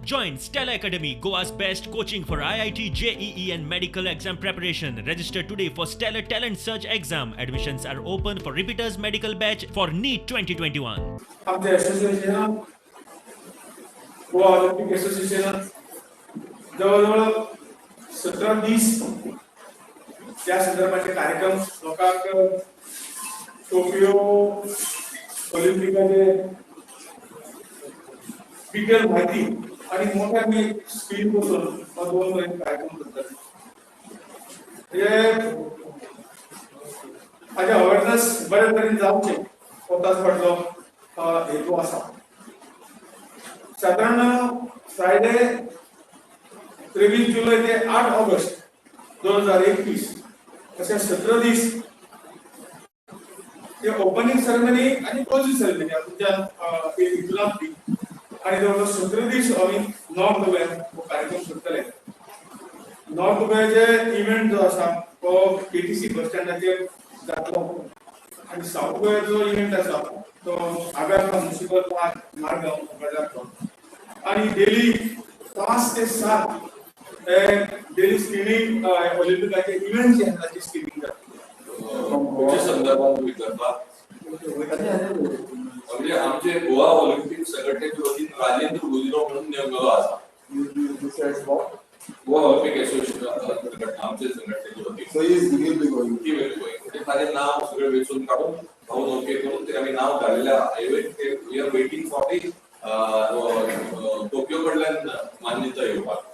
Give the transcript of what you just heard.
Join Stella Academy, Goa's best coaching for IIT, JEE and medical exam preparation. Register today for Stellar Talent Search exam. Admissions are open for repeaters medical batch for NEET 2021. आमच्या असोसिएशनान, Goa Olympic असोसिएशनान जवळ जवळ 17 दीस त्या संदर्भाचे कार्यक्रम, लोकांक Tokyo ऑलिम्पिकाचे detail माहिती आणि मोठ्या मी स्क्रीन बसून 2 महिने कार्यक्रम करतात. म्हणजे हाजे अवेरनेस बरे तरेन जावचें हो ताच फाटलो हेतू आसा. सादारण फ्रायडे 23 जुलय ते 8 ऑगस्ट 2021 अशे 17 दीस ते ओपनिंग सेरेमनी आनी क्लोजिंग सेरेमनी हातूंतल्यान हितून ती आनी जवळ 17 दीस आमी नॉर्थ गोव्यान हो कार्यक्रम करतले. नॉर्थ गोव्याचे इव्हेंट जो आसा तो केटीसी बस स्टँडाचेर जातलो आनी सावथ गोव्याचो इव्हेंट आसा तो आगा खान म्युनिसिपल पार्क, मारगांव हांगा जातलो. आनी डेली 5 ते 7 हे डेली स्क्रिनींग, ऑलिम्पिकाचे इव्हेंट जे आसा ताची स्क्रिनींग जाता. खंयच्या संदर्भात तुम्ही करता? म्हणजे आमचे गोवा ऑलिम्पिक संघटनेच्या वतीन राजेंद्र गुजिरो म्हणून नेमलेलो आसा गोवा ऑलिम्पिक असोसिएशन संघटना, आमचे संघटनेच्या वतीन. So he will be going. He will be going. म्हणजे ताजें नाव सगळें वेंचून काडून भाऊन ओके करून ते आमी नांव घालेलें आहा. ते we are waiting for the Tokyo कडल्यान मान्यता येवपाक.